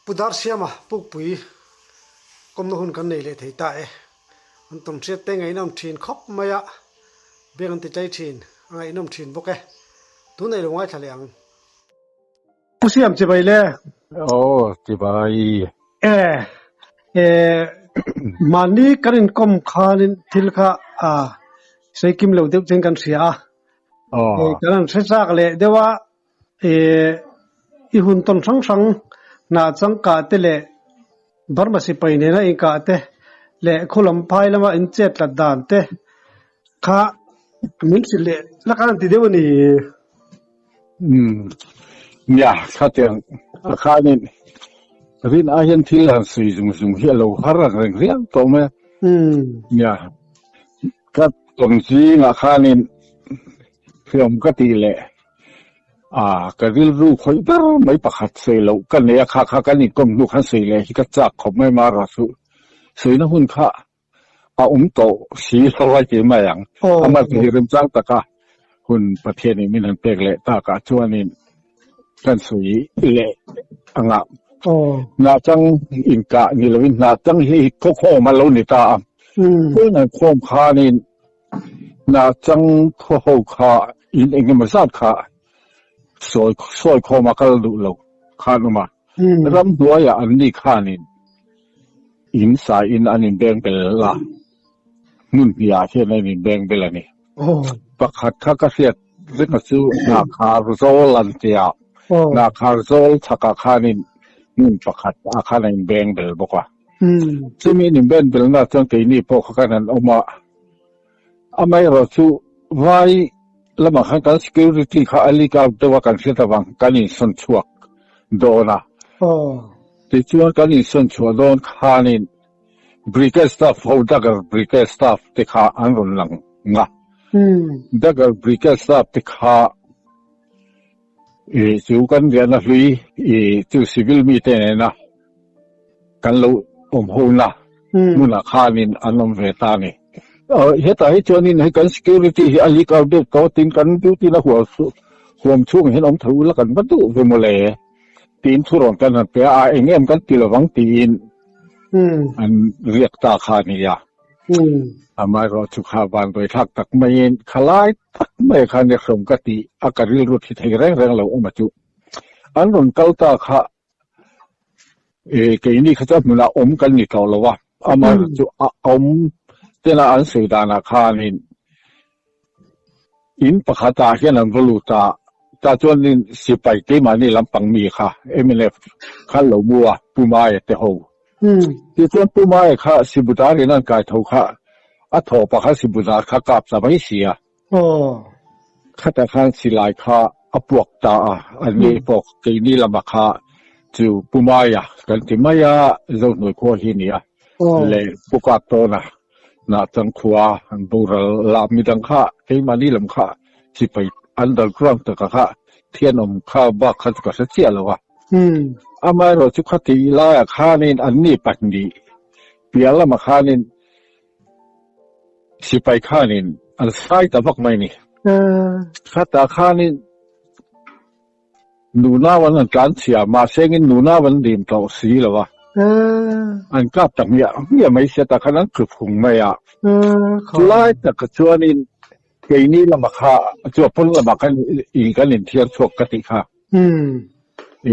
Pu Darsiama Pukpui kawmna hun kan nei leh thei ta e. An tawnhriat te ngaihnawm thin khawp mai a, beng an ti tlai thin, a ngaihnawm thin bawk e. Tun ei lo ngaithla leh ang. Pu Siam chibai le. Aw chibai. E e mahni kan inkawm khanin thil kha a sawi kim lo deuh chen kan hria a. Aw. Kan han hre chak leh deuh a e i hun tawn hrang hrang hnah changkah te leh Burma sipai nena inkah te leh khulam phai lama in chet tlat dan te kha min hrilh leh la khan an ti deuh a ni. Umm nia khatiang a khanin rin ai hian thil han sawi zung zung hi a lo har ang reng riau tawh mai a. Nia ka tawn zingah khanin hriawm ka tih leh a ka rilru khawih ber mai pakhat sawi loh ka nei a kha kha kan inkawm hnu khan sawi leh hi ka chak khawp mai mara chu sawina hun kha a awm tawh si lo a ti mai ang. Amah chu hi remchang taka hun Pathianin min han pek leh takah chuanin kan sawi leh ang a. Hnahchang inkah ni lovin hnahchang hi khawkhawm a lo ni ta a. Hun an khawm khanin hnahchang khaw ho kha in eng emaw zat kha sawi sawi khawm a kal duh lo khan awm a. Ramhnuaiah an ni khanin In sa in an inbeng bel a, hmun hnih ah hian an inbeng bel a ni. Pakhat kha ka hriat ringa chu Hnakhar Zawl an ti a, Hnakhar Zawl chhakah khanin hmun pakhat ah khan an inbeng bel bawk a. Chumi an inben belna chuan keini pawh kha khan an awm a, amaherawh chu vai lamah khan kan security kha a leak out deuh a kan hriat avang kan insawn chhuak dawn a. Tichuan kan insawn chhuah dawn khanin Brigade staff ho Dagger Brigade staff te kha an rawn lang a. Dagger Brigade staff te kha i chu kan riahna hlui i chu civil mite nena kan lo awm hona hmunah khanin an awm ve ta a ni. Hetah hi chuanin hei kan security hi a leak out deuh tawh tin kan duty na huam chhungah hian awm tho ula kan va duh ve mawle. Tiin thu rawn kan han pe a, a eng em kan ti lovang tiin an riak ta kha a ni a. Amaherawh chu kha vanduai thlak tak maiin khalai tak mai khan i hrawm ka tih a ka rilru thi thei reng reng lo awm a chu. An rawn kal ta kha e keini kha chu a hmunah awm kan ni tawh lo a, amaherawh chu a awm tena an sawi danah khanin In pakhatah hian an va lut a, tah chuanin sipai keimahni lampang mi kha mnf kha an lo mu a, Pu Maia te ho. Tichuan Pu Maia kha Sibudarin an kai tho kha a thawh pakhat Sibudar kha kap ta mai si a. Khatah khan silai kha a puak ta a, an ni pawh keini lama kha chu Pu Maia kan ti mai a, Zohnuai khua hi a ni a, leh Pu Kaptawna Hnahchang khua an boral la midang kha keimahni lam kha sipai underground taka kha thianawm kha bak kha chu ka hre chiah lo a. Amaherawh chu khati laiah khanin anni pahnih piah lamah khanin sipai khanin an sai ta vak mai a ni. Khatah khanin Nunau an han tlan chhia, mahse engin nunau an dim tawh si lo a. An kap ta hmiah hmiah mai sia tah khan an tlu phung mai a. Chulai takah chuanin keini lamah kha chu a pawn lamah khan in kan inthiar chhuak ka tih kha. I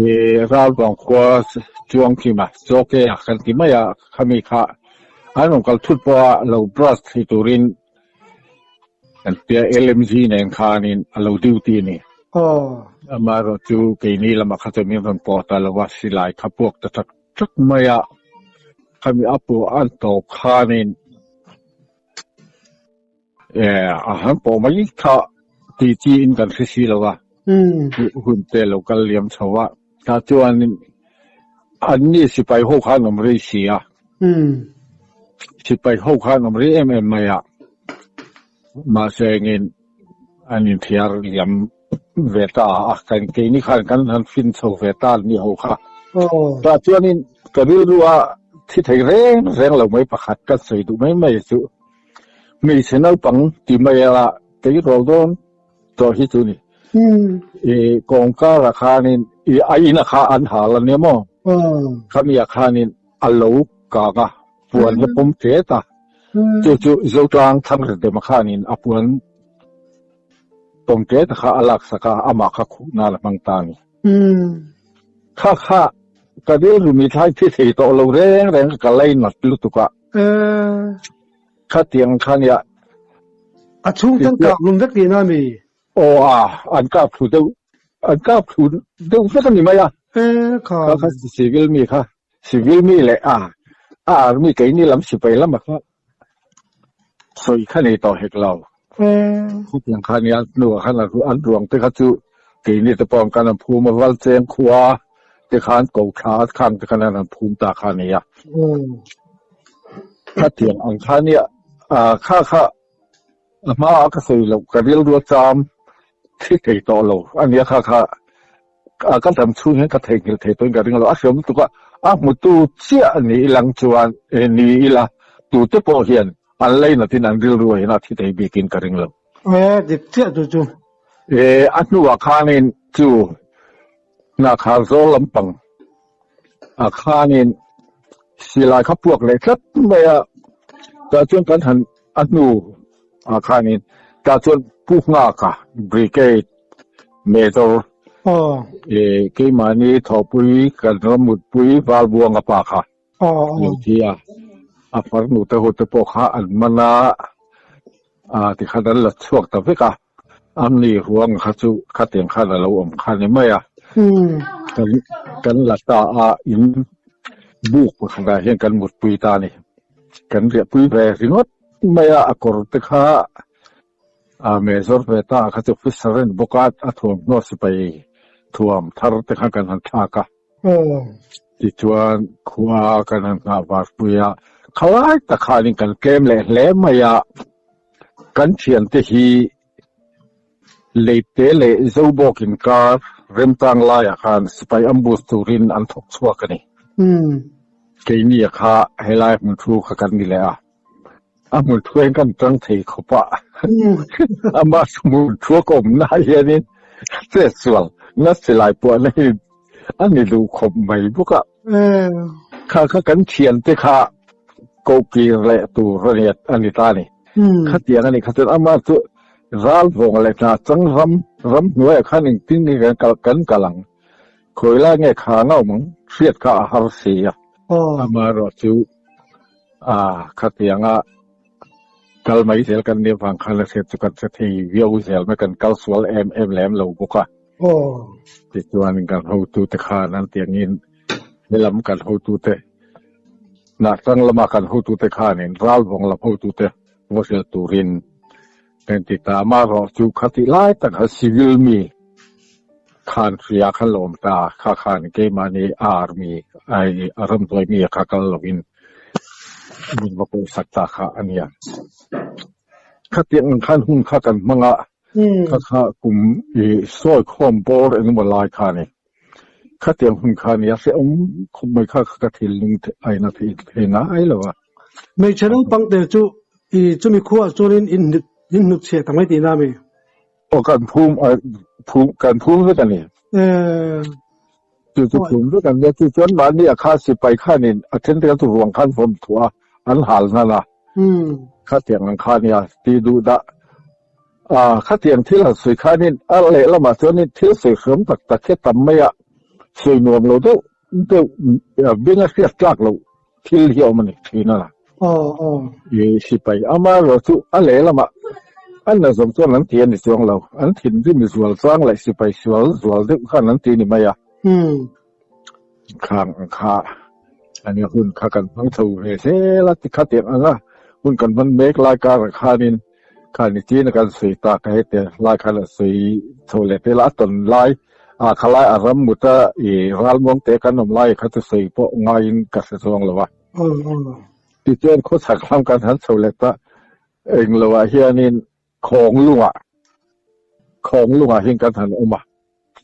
Ralvang khua chuang khi ma Chawke a kan ti mai a, khami kha an rawn kal thut pawh a lo brush thei turin Kan tia LMG nen khanin a lo duty a ni. Amaherawh chu keini lamah kha chuan min rawn pawh ta lo a, silai kha puak ta tak tak mai a, khami a puah an tawp khanin a han pawh mai kha ti chiin kan hre si lo a, hun te lo kal liam chho a, tah chuanin anni sipai ho khan awm rei si a. Sipai ho khan awm rih em em mai a, mahse engin an inthiar liam ve ta a, kan keini khan kan han fin chho ve ta ni ho kha. Tah chuanin ka rilru a thi thei reng reng lo mai pakhat ka sawi duh mai mai chu hmeichhe naupang ti mai a tleirawl dawn tawh hi chu ni. I kawngkar ah khanin i a in ah kha an hal a nia maw? Khami ah khanin a lo kang a, puan hi a pawm tet a. Chu chu Zotlang Thangredema khanin a puan pawm tet kha a laksak a, amah kha khuh nan a hmang ta a ni. Kha kha ka rilru mi thlai thi thei tawh lo reng reng ka lainat lutuk a. Khatiang kha nia. A chhung tan kap lum vek tihna mi? Aw a, an kap thlu deuh, an kap thlu deuh vek a ni mai a. Kha. Kha kha civil mi kha, civil mi leh a, a army keini lam sipai lama kha sawi kha nei tawh hek lo. Khutiang kha nia hnuah khan an ruang te kha chu keini te pawh an kan an phum a, Valcheng khua te khan ko thla khang te khan an phum ta kha a ni a. Khatiang ang kha nia, kha kha A hmaah ka sawi loh, ka rilru a cham thi thei tawh lo a nia kha kha ka dam chhung hian ka theihnghilh thei tawhin ka ring lo. A hriam lutuk a, a hmutu chiah ni ilang chuan ni ila tute pawh hian an lainatin an rilru ah hian a thi thei bikin ka ring lo. E, dik chiah chu chu. E, a hnuah khanin chu hnakhar zawl lampang ah khanin silai kha puak leh tlat mai a, tah chuan kan han a hnu ah khanin tah chuan Pu Nghaka Brigade Major eh keimahni thawhpui kan ramutpui Valbuanga pa kha lo thi a, a farnu te ho te pawh kha an man a, ah tikhan an la chhuak ta vek a. An ni huang kha chu khatiang khan a lo awm kha ni mai a. Kan kan la ta a in buk pakhatah hian kan mutpui ta a ni. Kan riahpui ve ringawt mai a, a kawr te kha a mezawr ve ta kha chu officer a ni bawk a, a thuamhnaw sipai thuam thar te kha kan han thlak a. Tichuan khua kan han nghah varpui a, khalai tak khanin kan tlem leh hle mai a. Kan thiante hi Leite leh Zobawk inkar remchang laiah khan sipai ambush turin an thawk chhuak a ni. Keini kha helai hmun thu kha kan ni leh a, a hmun thu hian kan tang thei khawp a, amah hmun thu a ka awmna hianin chetsual na silai puahna hi a ni duh khawp mai bawk a. Kha kha kan thiante kha kohkir leh tur a ni a ni ta a ni. Khatiang a ni kha chuan amah chu ral vawng leh hna chang ram ram hnuaiah khan engtin nge kan kal kan kal ang. Khawi lai nge kha ang a awm ang hriat kha a har si a. Amaherawh chu a khatianga kal mai zel kan nih avang khan a hriat chu kan hre thei viau zel mai kan kal sual em em lem lo bawk a. Tichuan kan hotute khan an ti angin helam kan hotute Nahtlang lama kan hotute khanin Ralvawng lam hotute va hrilh turin kan ti ta. Amaherawh chu khatih lai tak kha civil mi khan hria khan la awm ta. Kha khan keimahni army ai a ramhnuai mi kha kal lovin min va pawhsak ta kha a nia. Khatiang ang khan hun kha kan hmang a, kha kha kum i sawi khawm bawr engemaw lai kha a ni. Khatiang hun kha nia hrehawm khawp mai kha ka thinlung ain a thei thei ngai lo a. Hmeichhe naupang te chu i chumi khuaah chuanin in in hnut chhiah ta mai tihna a mi? Aw kan phum phum kan phum vek a ni. Chu chu phum vek an nia chu chuan mahni a kha sipai khanin a then te kha chu ruang khan vawm thuah a an hal hnan a. Khatiang ang kha nia ti duh dah A, khatiang thil han sawi khanin a lehlamah chuanin thil sawi hram tak tak hi a tam mai a, sawi nuam lo deuh deuh benga hriat tlak loh thil hi a awm a ni thin a. I sipai amaherawh chu a lehlamah an la zawm chuan an ti a ni chuang lo, an thinrim zual chang leh sipai sual zual deuh khan an ti a ni mai a. Khang ang kha a nia hun kha kan hmang chho ve zel a ti khatiang ang a, hun kan hman mek lai karah khanin Kha ni tin a kan sawi tak a heti lai khan a sawi chho leh tel a, a tawn lai ah kha lai a ram mut a i ralmuang te kan awm lai kha chu sawi pawh ngaiin ka hre chuang lo a. Tichuan khawchhak lam kan han chho leh ta englo ah hianin khawng lungah khawng lungah hian kan han awm a,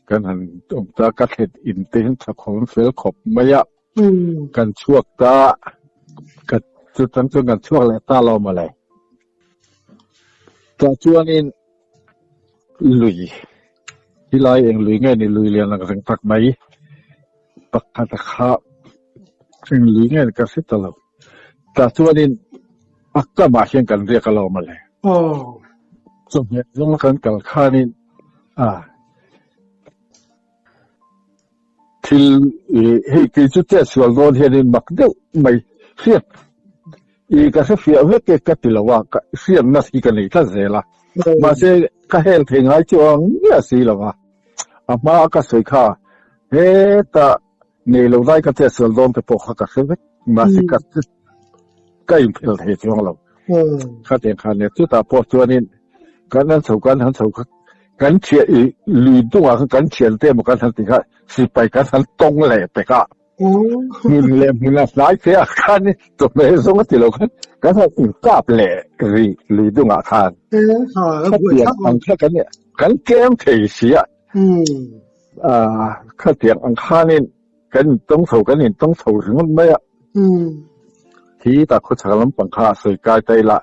kan han awm ta ka thlet in te hian tha khawm fel khawp mai a, kan chhuak ta ka chutang chuan kan chhuak leh ta lo mawle. Tah chuanin lui, helai eng lui nge ni lui lian ang reng tak mai. Pakhat a kha eng lui nge ka hre ta lo. Tah chuanin a kamah hian kan riak alawm a le. Chawhmeh zawnga kan kal khanin a thil hei kei chu chet sual dawn hianin mak deuh mai hriat i ka hre fiah vek e ka ti lo a, ka hriatna hi ka nei tlat zel a. Mahse ka hel thei ngai chu ang ngiah si lo a. A hma a ka sawi kha hetah nei lo dai ka chet sual dawn te pawh kha ka hre vek mahse ka ka inphel thei chuang lo. Khatiang khan nia chutah pawh chuanin kan han chho kan han chho kha kan thian i lui dungah khan kan thian te emaw kan han ti kha sipai kan han tawng leh pek a. Hmun leh hmun a hnai te ah khan chawhmeh zawng a ti lo khan kan han inkap leh rih lui dungah khan. Khatiang ang kha kan kan tlem thei si a. Khatiang ang khanin kan intawng chho kan intawng chho ringawt mai a. Khi ta khawchhak lampang kha a sawi kai ta ila.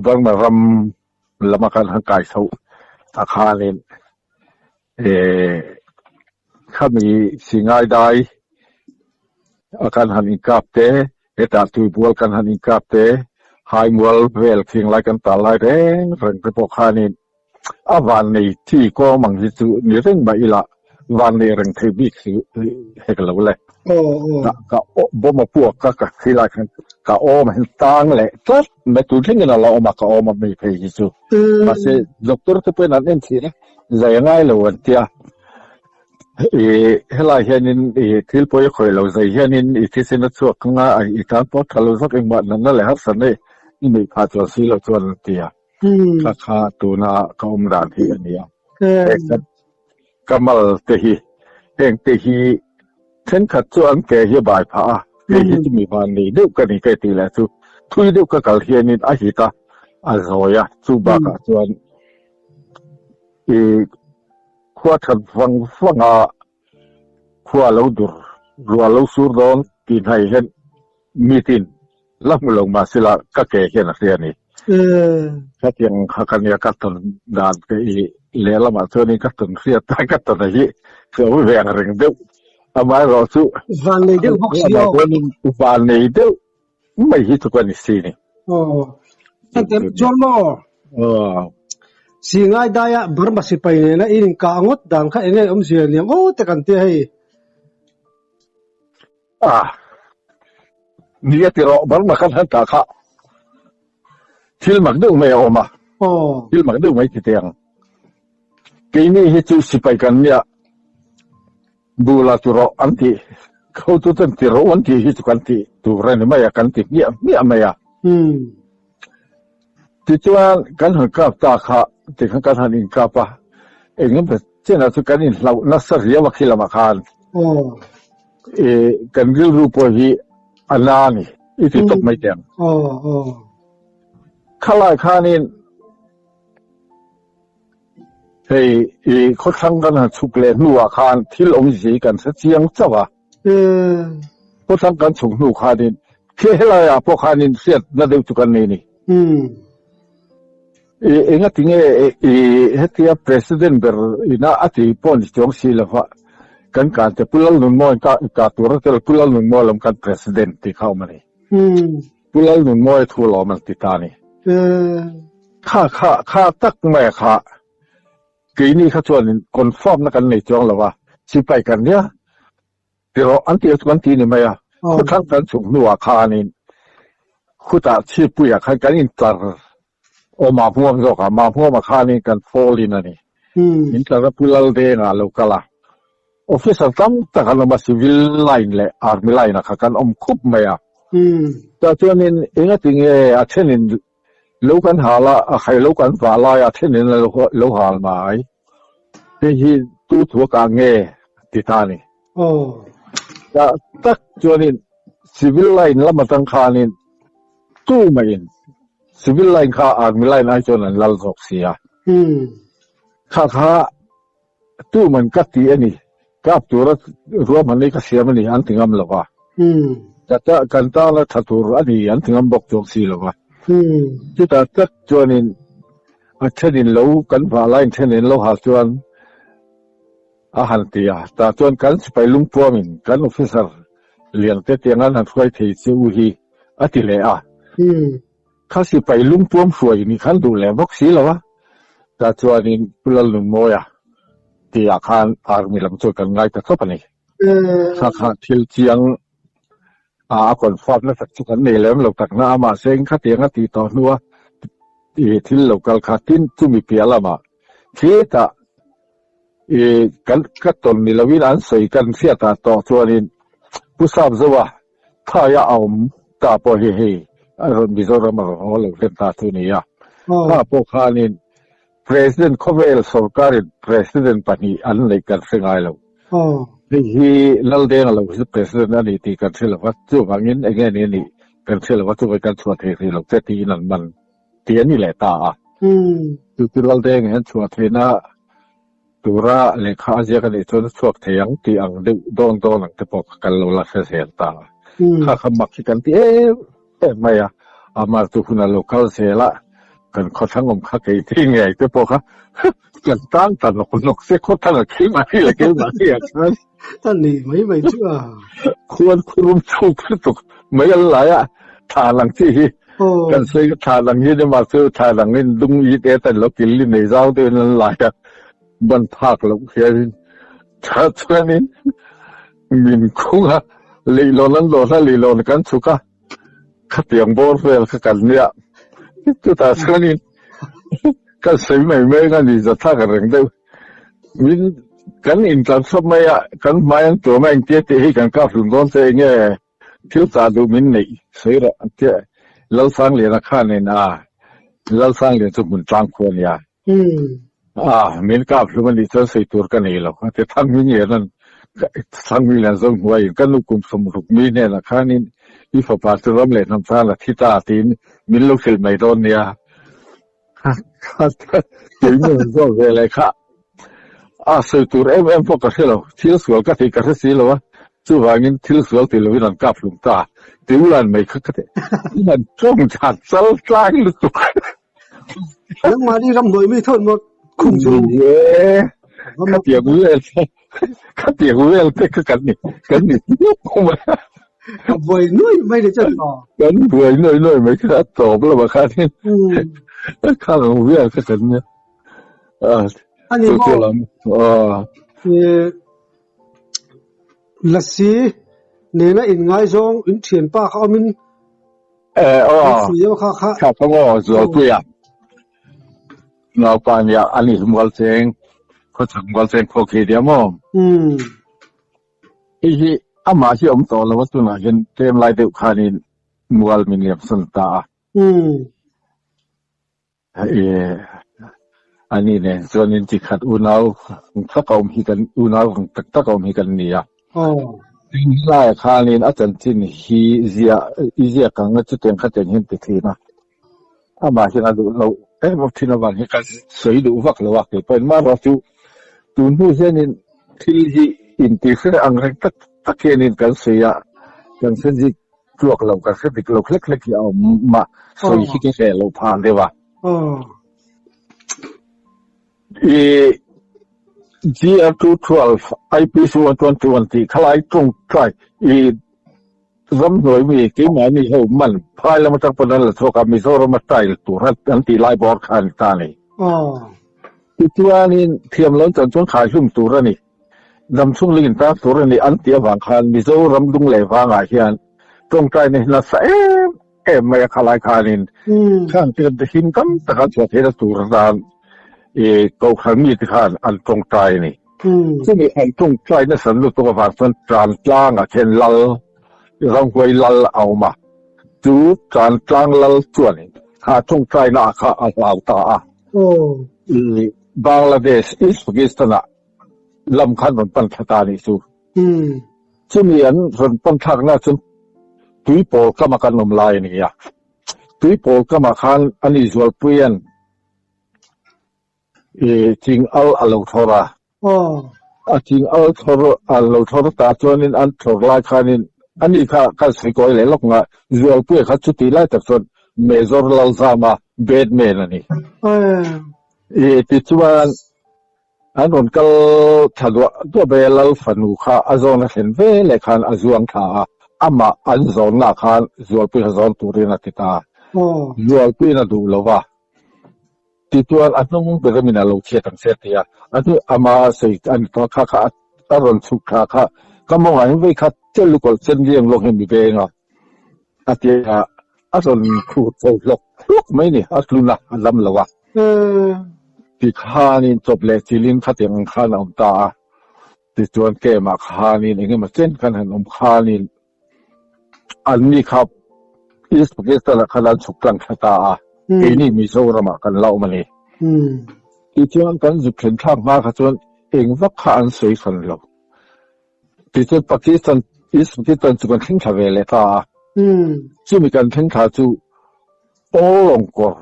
Burma ram lama kan han kai chhoh a khanin khami Singai dai a kan han inkap te, hetah Tuibual kan han inkap te, Haimual vel thinglai kan tal lai reng reng te pawh khanin A vannei thi kawng ang hi chu ni reng mah ila vannei reng thei bik si hek lo le. Ka bawm a puak ka ka khi lai khan ka awm hian tang leh tlat mai tun thlengin a la awm a ka awm a mi phei hi chu. Mahse doctor te pawhin an en thin a zai a ngai lo an tia. I helai hianin i thil pawi a khawih lo zai hianin i thisen a chhuak anga i tan pawh a tha lo zawk engmah natna leh harsatna i neih phah chuan si lo chuan an tia. Kha kha tuna ka awm dan hi a ni a. Ka mal te hi heng te hi thenkhat chu an ke hi a bai phah a, kei hi chu mi van nei deuh ka ni ka tih leh chu thui deuh ka kal hianin a hit a, a zawi a, chu bakah chuan i khua that vang vang a khua lo dur ruah lo sur dawn tih hnaih hian mitin La hmu lo mah sila ka ke hian a hria a ni. Hetiang kha ka nia ka tawn dan te i lehlamah chuanin ka tawn hriat a ka tawn a hi chu a ve ang reng deuh. Amaherawh chu Vannei deuh bawk si aw. Vannei deuh mai hi chu ka ni si ni. Aw. Chuan maw? Aw. Singai daia Burma sipai nena in inkah ngawt dan kha enge awmzia niang aw te kan tia hei. A ni a ti rawh Burma khan han tah kha thil mak deuh mai a awm a, thil mak deuh mai ti teh ang. Keini hi chu sipai kan nia duh la ti rawh an ti, hotu ten ti rawh an tih hi chu kan ti tur a ni mai a, kan ti hmiah hmiah mai a. Tichuan kan han kap ta kha tikhan kan han inkap a, eng emaw chenah chu kan inhlauh nasa riau a khi lamah khan. E kan rilru pawh hi a na a ni i ti tawp mai teh ang. Khalai khanin hei i khawthlang kan han chhuk leh hnuah khan thil awmzia hi kan hre chiang chauh a. Khawthlang kan chhuk hnu khanin khi helaiah pawh khanin hriatna deuh chu kan nei a ni. I engatinge i hetia President ber ina a ti pawh ni chuang si lova kan kan te Pu Lalnunmawi ka ka tur a tel Pu Lalnunmawi lam kan President tih kha awm a ni. Pu Lalnunmawi thu lawm an ti ta a ni. Kha kha kha tak mai kha keini kha chuanin confirm na kan nei chuang lova sipai kan nia Tiraw an tih chu kan ti ni mai a, khawthlang kan chhuk hnuah khanin khutah chhippuiah khan kan intlar aw Mahmuam zawkah Mahmuamah khanin kan fall in a ni. Min tlar a Pu Laldenga a lo kal a, officer tam tak an awm a, civil line leh army line ah kha kan awm khup mai a. Tah chuanin engatinge a thenin lo kan hal a, a khai lo kan vah lai a thenin a lo hal mai. Hei hi tu thu a kah nge ti ta a ni. Tah tak chuanin civil line lam atang khanin tu mahin civil line kha army line ai chuan an lal zawk si a. Kha kha tu man ka ti a ni, kap tura ruahman hi ka siam a ni an ti ngam lo va. Kan tana tha tur a ni an ti ngam bawk chuang si lo va. Chutah tak chuanin a thenin lo kan vah laiin thenin lo hal chuan. A han ti a, tah chuan kan sipai lungpuamin kan officer lian te tiang an han hruai thei che u hi a ti leh a. Kha sipai lungpuam hruai ni khan duh leh bawk si lo a, tah chuanin Pu Lalnunmawia tihah khan army lam chuan kan ngai ta tawp a ni. Kha kha thil chiang a a confirm na tak chu kan nei lem lo tak na a, mahse khatiang a tih tawh hnua thil lo kal kha tin chumi piah lamah khitah I kan ka tawn ni loin an sawi kan hriat ah tawh chuanin Pu Sapzoa thaia a awm ta pawh hi hei a rawn Mizoram a rawn haw lo hlen ta chu ni a. Kha pawh khanin President khawvel sorkarin President pahnih an neih kan hre ngai lo. Hei hi Laldenga lo hi President a ni tih kan hre lo va, chuvangin enge ni a nih kan hre lo va, chuvangin kan chhuah thei hrih lo che tiin an man tih a ni leh ta a. Chu chu Laldenga hian chhuah theihna tura lehkha a ziak a nih chuan a chhuak thei ang tih ang deuh dawn dawn ang te pawh kha kan lo la hre zel ta a. Kha kha mak hi kan ti em em mai a, amah chu hun a lo kal zel a, kan khawthlang awm kha kei thei ngei te pawh kha kan tang ta nawk nawk se khawthlang a keimah hi leh keimah hi ah khan A ni mai mai chu a. Khuan khurum chhuk lutuk mai an lai a, thla lang chi hi kan sawi ka thla lang hi ni mah chu thla lang in dung i te tan lo kil li nei zau deuhin an lai a, ban phak loh hianin tha chuanin min khung a, leihlawn an lawn a, leihlawn kan chhuk a, khatiang bawr vel kha kan nia, chutah chuanin kan sawi mai mai a ni zathlak reng deuh. Min kan intlan thlawp mai a, kan hmai an tuam a, engtia tih hi kan kap hlum dawn che enge thil chah duh min neih sawi rawh an tia. Lalsangliana khanin a, Lalsanglian chu hmun tlang khu a nia. A, min kap hlum a nih chuan sawi tur ka nei lo a ti. Thangminglian an, Thangminglian zo hnuaiin ka nu kum 60 mi hnenah khanin i fapa chu ram leh hnam tan a thi ta tiin min lo hrilh mai dawn nia. Keini an zawk ve leh kha a sawi tur em em pawh ka hre lo, thil sual ka tih ka hre si lo a, chuvangin thil sual ti lovin an kap hlum ta, tiulan mai kha ka ti, in an tawng that chal tlang lutuk. Nangmahni ram hnuai mi thawn maw khum chu. Ni e, khatiang vel te, khatiang vel te kha kan ni, kan ni mai a. Ka buai nuai mai ni chuan maw. Kan buai nuai nuai mai kha a tawp lo a khanin khang ang vel kha kan nia. Ani maw? Lasi nena inngaizawng in thianpa kha awmin Eh, aw. Kha kha. Kha kha maw zualpui a. Naupa nia ani mual cheng khawchhak mual cheng khaw khi dia maw. Hei hi amah hi awm tawh lo a tunah hian tlem lai deuh khanin mual min liam san ta a. Ani nen chuanin chi khat unau ang tak a awm hi kan unau ang tak tak a awm hi kan ni a. Tin helaiah khanin a chanchin hi ziah i ziak ang a chutiang khatiang hian ti thin a. Amah hian a duh loh em em thin avang hi ka sawi duh vak lo a, kei pawhin marawh chu tun hnu hianin thil hi intihre ang reng tak tak hianin kan sawi a, kan hre zik tluak lo, kan hre dik lo hlek hlek hi a awm a, sawi hi ka hreh loh phah deuh a. I GR 212 IPC 121 tih khalai tawngtai i Ramhnuai mi keimahni ho man phai lam atang pawn an la chhuak a, Mizoram a style tur an tih lai bawr kha a ni ta a ni. Tichuanin thiam lo chan chuan khai hlum tur a ni, damchhung ling intan tur a ni an tih avang khan Mizoram lung leh vangah hian tawngtaina hi nasa em em mai a khalai khanin khang te him tam tak an chhuah theihna tur atan i Kohhran mite khan an tawngtai a ni. Chumi an tawngtai nasa lutuk avang chuan tan tlangah khian lal, ramhuai lal a awm a, chu tan tlang lal chuanin kha tawngtaina ah kha a hlau ta a. I Bangladesh, East Pakistan-ah lam khan rawn pan thla ta a nih chu. Chumi an rawn pan thlakna chu Tuipawl kama kan awm lai a ni a. Tuipawl kamah khan a ni Zualpuia'n i ching al a lo thlawr a. A ching al thlawr a lo thlawr ta chuanin an thlawr lai khanin a ni kha kan sawi kawi leh lawk nga Zualpuia kha chuti lai tak chuan Major Lalzama bad man a ni. I tichuan. An rawn kal thla duah duah mai a, Lal fanu kha a zawn a thlen ve leh khan a zuang thla a, amah an zawnna khan Zualpui kha zawn turin a ti ta. Zualpuiin a duh lo va, tichuan a hnung ber amin a lo chhiat ang che a ti a, a hnu ama sawi a ni tawh a, kha kha a rawn chhuk thla kha ka mawngah hian vei khat tel lukawlh chen riang lawk hian mi veng a, a ti a, a rawn khur chho hlawk hlawk mai ni, a tlun a, a lam lo a. Tikhanin chawp leh chilin khatiang ang khan a awm ta a, tichuan camp-ah khanin eng emaw chen khan han awm khanin anni kha East Pakistan-ah khan an chhuk tlang thla ta a, keini Mizoram-ah kan la awm a ni. Tichuan kan zuk thlen thlak hma kha chuan eng vak kha an sawi hran lo. Tichuan Pakistan, East Pakistan chu kan thleng thla ve leh ta a. Chumi kan thleng thla chu Awlawng kawr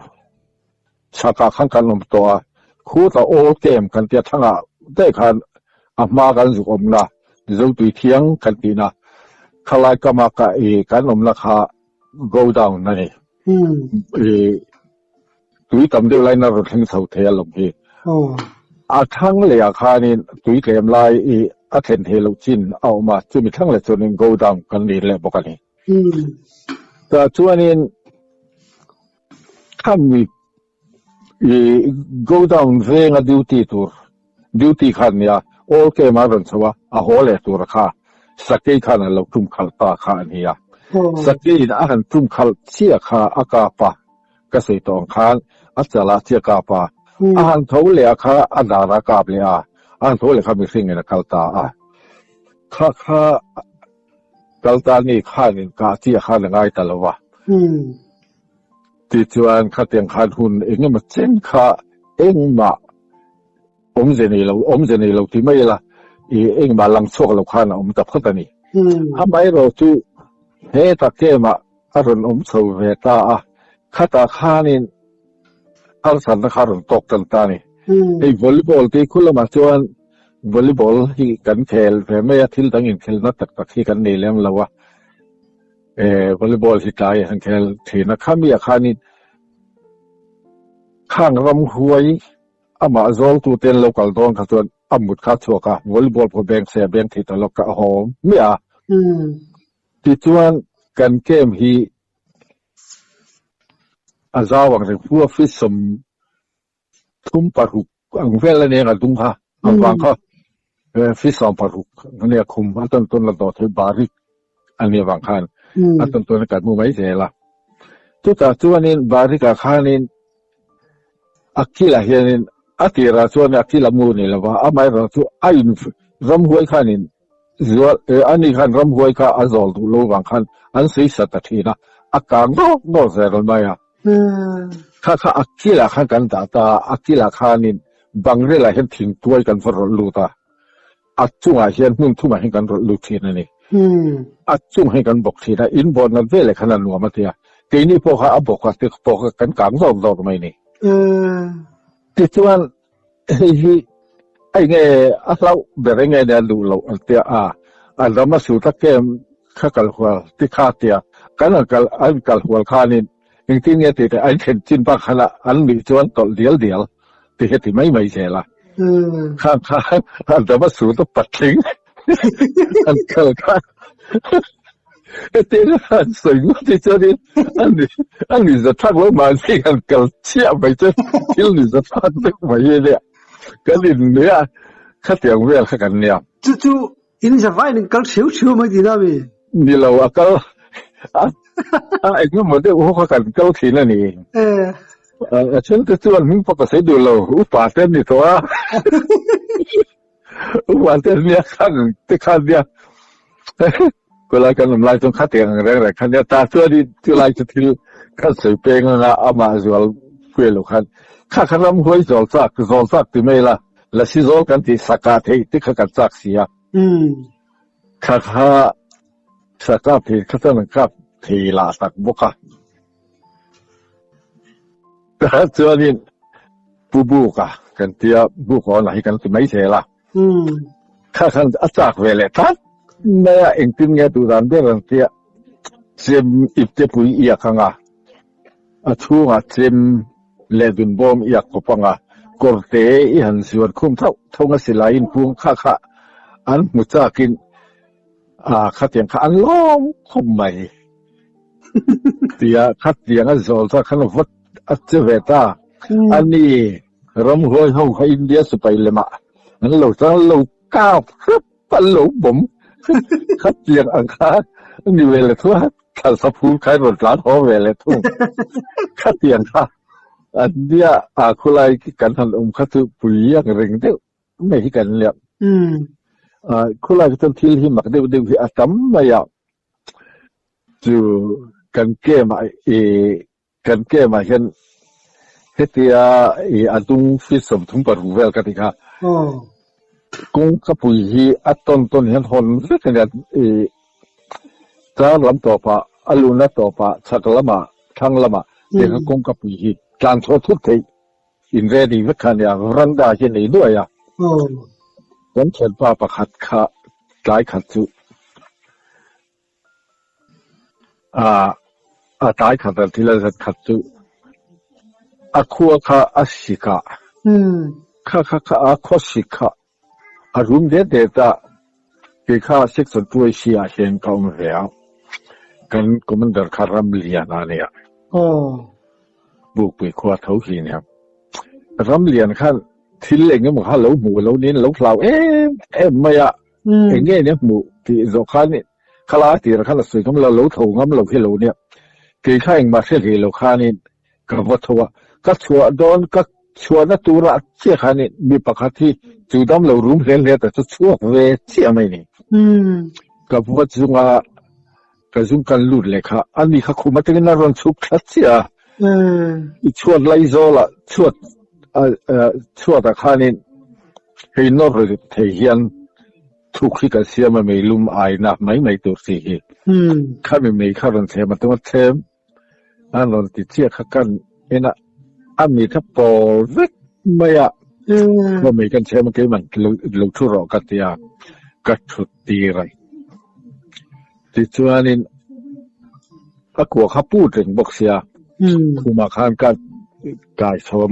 chhakah khan kan awm tawh a, khutah Awl Camp kan tia thangah daih khan a hma kan zuk awmna Zotui Thiang kan tihna khalai kama ka i kan awmna kha godown a ni. I tui tam deuh laiin a rawn thleng chho thei alawm hi. A thlang lehah khanin tui tlem lai i a thlen theih loh chin a awm a, chumi thlang leh chuanin godown kan ni leh bawk a ni. Tah chuanin khami i godown venga duty tur duty khan nia all camp a rawn chho a, a haw leh tur kha sakei khan a lo tum khalh ta kha a ni a. Sakeiin a han tum khalh chiah kha a kap a, ka sawi tawh ang khan a chalah chiah kap a, a han tho leh a kha a dar a kap leh a, a han tho leh kha mihringin a kal ta a. Kha kha kal ta ni khanin kah chiah khan a ngai ta lo a. Tichuan khatiang khan hun eng emaw chen kha engmah awmze nei lo, awmze nei lo ti mai ila i engmah lang chhuak lo khan a awm ta phawt a ni. Amaherawh chu heta camp-ah a rawn awm chho ve ta a, khatah khanin harsatna kha a rawn tawk tan ta a ni. Hei volleyball tih khu lamah chuan volleyball hi kan khel ve mai a, thil dang inkhelna tak tak hi kan nei lem lo a. Volleyball hi tlai an khel thin a, khamiah khanin khang ramhuai amah zawltute an lo kal dawn kha chuan a mut kha a chhuak a, volleyball pawh beng se a beng thei ta lo ka a haw miah a. Tichuan kan camp hi a zau ang reng fu a, feet 36 ang vel a nia ka dung kha a vang kha feet 16 a nia khum a tawn tawn la dawh thei barik a nia vang khan a tawn tawn a kan hmu mai zel a chutah chuanin barikah khanin a kilah hianin a tirah chuan a kil a mu ni lova amaherawh chu a in ramhuai khanin zual ani khan ramhuai kha a zawl duh lo vang khan an sawi sa ta thin a a kang dawk dawk zel mai a. Kha kha a kilah khan kan dah ta a, a kilah khanin bangrelah hian thingtuai kan va rawlh lut a, a chungah hian hmun thumah hian kan rawlh lut thin a ni. A chungah hian kan bawk thin a, in bawh nat veleh khan a nuam a ti a, keini pawh kha a bawk a ti pawh kha kan kang zawk zawk mai a ni. Tichuan hei hi a enge a hlauh ber enge nia duh loh an tia a, an ram a su tak em kha kal hual ti kha tia kan an kal an kal hual khanin engtin nge tih te an thlen chin bak khan a an nuih chuan tawlh dial dial ti hi ti mai mai zel a kha kha an ram a su ta patling an kal kha Hetiang a han sawi ngawt hi chuanin a ni a ni zathlak lo mahni han kal chiah mai chuan thil ni zathlak deuh mai hi ania kan innuih a khatiang vel kha kan nia. Chu chu in zavaiin in kal hreu hreu mai tihna mi? Ni lo a kal a a engemaw deuh ho kha kan kal thin a ni. A then te chuan hming pawh ka sawi duh lo upa te an ni tawh a. Upa te nia khang te khan nia kulai kan awm lai chuan khatiang ang reng reng khan nia ta chuan in chulai chu thil khan sawi peng anga amah zual kuai lo khan kha kha ram huai zawl chak zawl chak ti mai la lasi zawl kan tih saka thei te kha kan chak si a kha kha saka thei kha chuan an kap thei lah tak bawk a Tah chuanin Pu Buka kan tia Buk awn lah hi kan ti mai zel a. Kha khan a chak ve leh tlat mai a, engtin nge duh dan ber an tia chem ipte pui iak ang a, a chhungah chem leh dun bawm iak khawp ang a. Kawrte i han zuan khum thauh thauh a silai in pung kha kha an hmu chak in a khatiang kha an lawm khawp mai tia khatiang a zawl ta khan vat a che ve ta ani ramhuai ho kha India sipai lemah an lo tang lo kap hrep an lo bawm khatiang ang kha ni ve le thua thlalsa phul kha rawn tlan haw ve le thung khatiang kha an nia a khulai kan han awm kha chu pui ang reng deuh mai hi kan nia khulai chuan thil hi mak deuh deuh hi a tam mai a chu kan camp ah i Kan camp ah hian hetia i a dung feet 36 vel ka ti kha. Kawngkapui hi a tawn tawn hian hawn vek a nia i car lam tawpah a luna tawpah chhak lamah thlang lamah tiang khan kawngkapui hi tlan chhuah thut theih in ready vek kha a nia veranda hi a nei nuai a. Kan thianpa pakhat kha tlai khat chu A tlai khat a thil a zat khat chu a khua kha a sik a, kha kha kha a khua sik kha a rum det det a, kei kha section 2AC ah hian ka awm ve a, kan commander kha Ramlian a nia, Bukpui khua tho hi a nia. Ramlian khan thil eng emaw kha lo hmuh lo niin a lo hlau em em mai a, Eng nge nia hmuh tih zawh khan khala tir khan a sawi ngam lo, lo tho ngam lo hi lo nia. Kei kha engmah hre hlei lo khanin ka va tho a, ka chhuah dawn ka chhuahna turah chiah khanin mi pakhat hi chu dam lo rum hle hle ta chu chhuak ve chiah mai ni. Ka va zunga ka zung kan lut leh kha ani kha khum atangin a rawn chhuk thla chiah a, i chhuat laizawlah chhuat chhuatah khanin hei nawr thei hian thuk hi kan siam a meilum aina mai mai tur chi hi khami mei kha rawn chhem a tum a chhem a rawn ti chiah kha kan en a a mi kha pawl vek mai a khaw mei kan chhem a keimah lo thu rawh ka ti a ka thut tir a. Tichuanin a kua kha put reng bawk sia, khumah khan ka kai chho a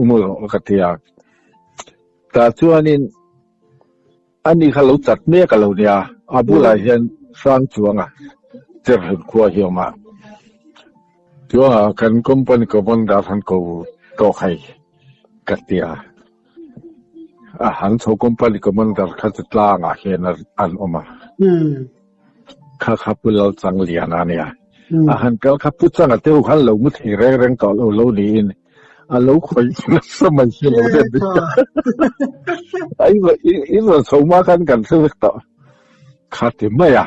mu rawh ka ti a. Tah chuanin ani kha lo chat mek a lo nia, a bulah hian hrang chuanga Cherhlun khua hi a awm a. Chuanga kan company commander han ko tawk hei ka ti a. A han chho company commander kha chu tlangah hian an awm a. Kha kha Pu Lalchangliana a nia. A han kal kha Pu Changa te ho khan lo mu thei reng reng tawh lo lo niin a lo khawih nasa mai hi lo den ni. A in rawn chho hma khan kan hre vek tawh. Kha ti mai a.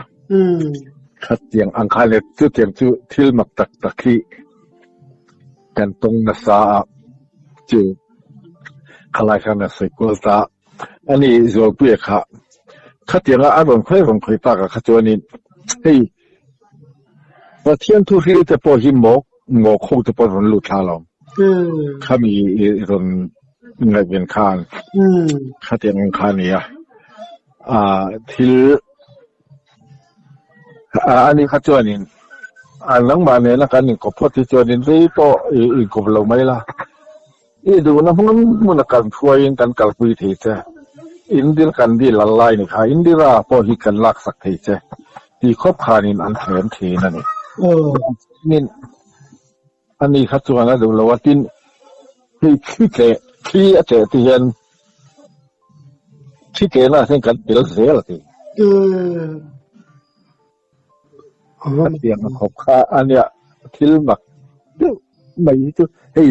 Khatiang ang khan le chutiang chu thil mak tak tak hi kan tawng nasa a chu khalai khan a sawi kual ta a ni Zualpuia kha khatianga a rawn khawi rawn khawi tak ah kha chuanin hei Pathian thu hril te pawh hi mawk mawk ho te pawh rawn lut thla lo khami rawn ngaihven khan khatiang ang kha a ni a thil A ni kha chuanin a nangmah nena kan inkawp phawt hi chuanin rei pawh i inkawp lo mai la. I duhna hmun hmuna kan hruaiin kan kalpui thei che. Indir kan dil al lai ni kha Indira pawh hi kan laksak thei che ti khawp khanin an thlem thin a ni. Chuanin a ni kha chuan a duh lo a tin hei thli tleh thli a tleh te hian Thi tlehna ah hian kan tel zel a ti. Khatiang a khawp kha a nia thil mak deuh mai hi chu hei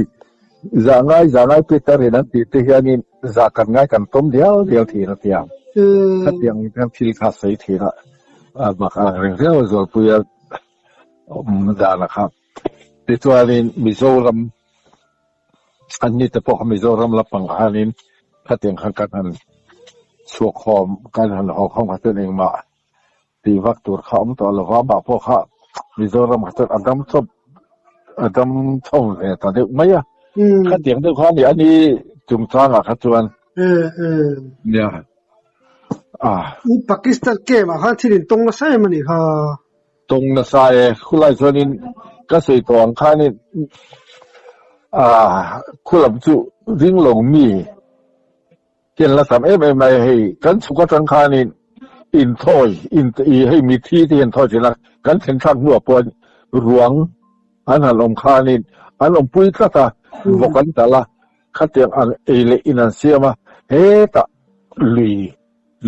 zah ngai zah ngai Peter in an tih te hianin zah kan ngai kan tawm dial dial thin a tia. Khatiang hian thil kha a sawi thin a, a mak ang reng reng a Zualpui a awm dan a kha. Tichuanin Mizoram An ni te pawh kha Mizoram lampang khanin khatiang khan kan han chhuak khawm, kan han haw khawm kha chuan engmah tih vak tur kha awm tawh lo va, amah pawh kha Mizoram kha chuan a dam chawp, a dam chho ve ta deuh mai a. Khatiang deuh kha a ni, a ni chungchangah kha chuan. Nia. Pakistan camp ah khan thil intawng nasa em a nih kha. Tawng nasa e, khulai chuanin ka sawi tawh ang khanin Ah, khulam chu ring lo mi hian la tam em em mai a, hei kan chhuk atang khanin inthawi in i hei mithi te hian thawi thin a, kan thlen thlak hnuah pawh ruang an han awm khanin an awmpui tlat a, vawk an talh a, khatiang ang ei leh in an siam a, hetah lui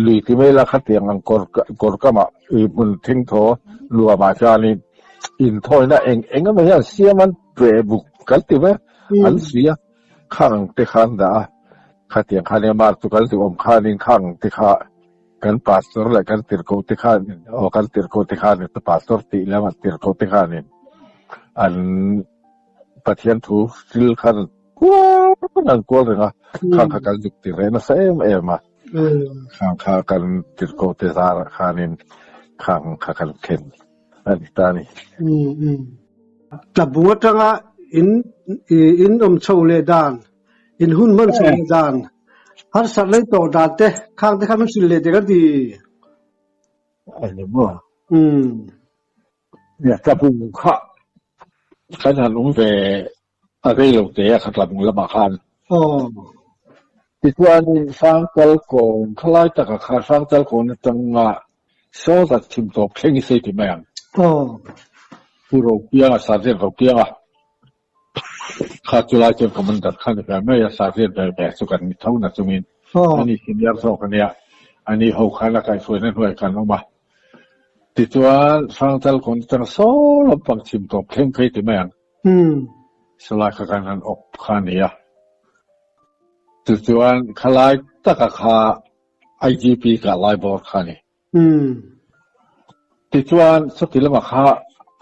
lui ti mai la khatiang ang kawr kawr kamah i hmun thingthaw nuamah hianin inthawina eng eng emaw hian siam an pe buk kan ti mai an si a, khang ang te kha an dah a, khatiang khan nia mar chu kan duhawm khanin khang ang te kha kan pastor leh kan tirhkoh te khanin aw kan tirhkoh te khanin pastor tih lamah tirhkoh te khanin an Pathian thu thil khan kual an kual reng a, khang kha kan zuk ti reh nasa em em a, khang kha kan tirhkoh te zarah khanin khang kha kan thlen a ni ta a ni. Tlabung atanga in in awm chho leh dan, in hun hman chho leh dan, harsat lei tawh dan te khang te kha min hrilh leh teh ka ti. A ni maw? Nia, tlabung kha kan han awm ve a rei lo te a kha tlabung lamah khan. Tichuanin Hrangchal kawn khalai takah kha Hrangchal kawn atanga saw zat chhim tawp thleng i sei ti mai ang. Pu Ropianga, Sergeant Ropianga kha chulai chuan Commander kha ni ve mai a, Sergeant ve ve chu kan ni tho na chungin ani senior zawk a nia, ani ho khan a kaihhruaina hnuai kan awm a. Tichuan Hrangchal kawn atanga saw lampang chhim tawp thleng phei ti mai ang. Sawlai kha kan han awp kha a ni a. Tichuan khalai taka kha IGP kah lai bawr kha a ni. Tichuan chuti lamah kha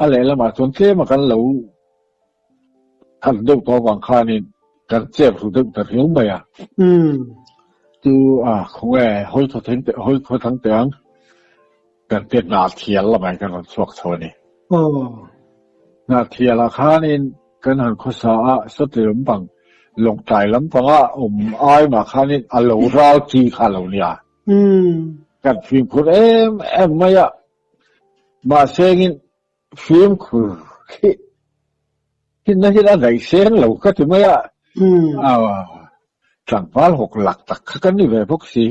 a lehlamah chuan tlema kan lo khat deuh tawh avang khanin kan chep ru deuh ta riau mai a. Chu a khawnge hawi thaw theng teh hawi khaw thang teh ang kan te Hnahthial lamah hian kan rawn chhuak chho a ni. Hnahthialah khanin kan han khawsa a, sawti lampang Lawngtlai lampanga awm ai mah khanin a lo ral chi kha a lo nia. Kan fimkhur em em mai a, mahse engin fimkhur hi hinna hian a daih seng lo ka ti mai a, tlangval hawk lak tak kha kan ni ve bawk si.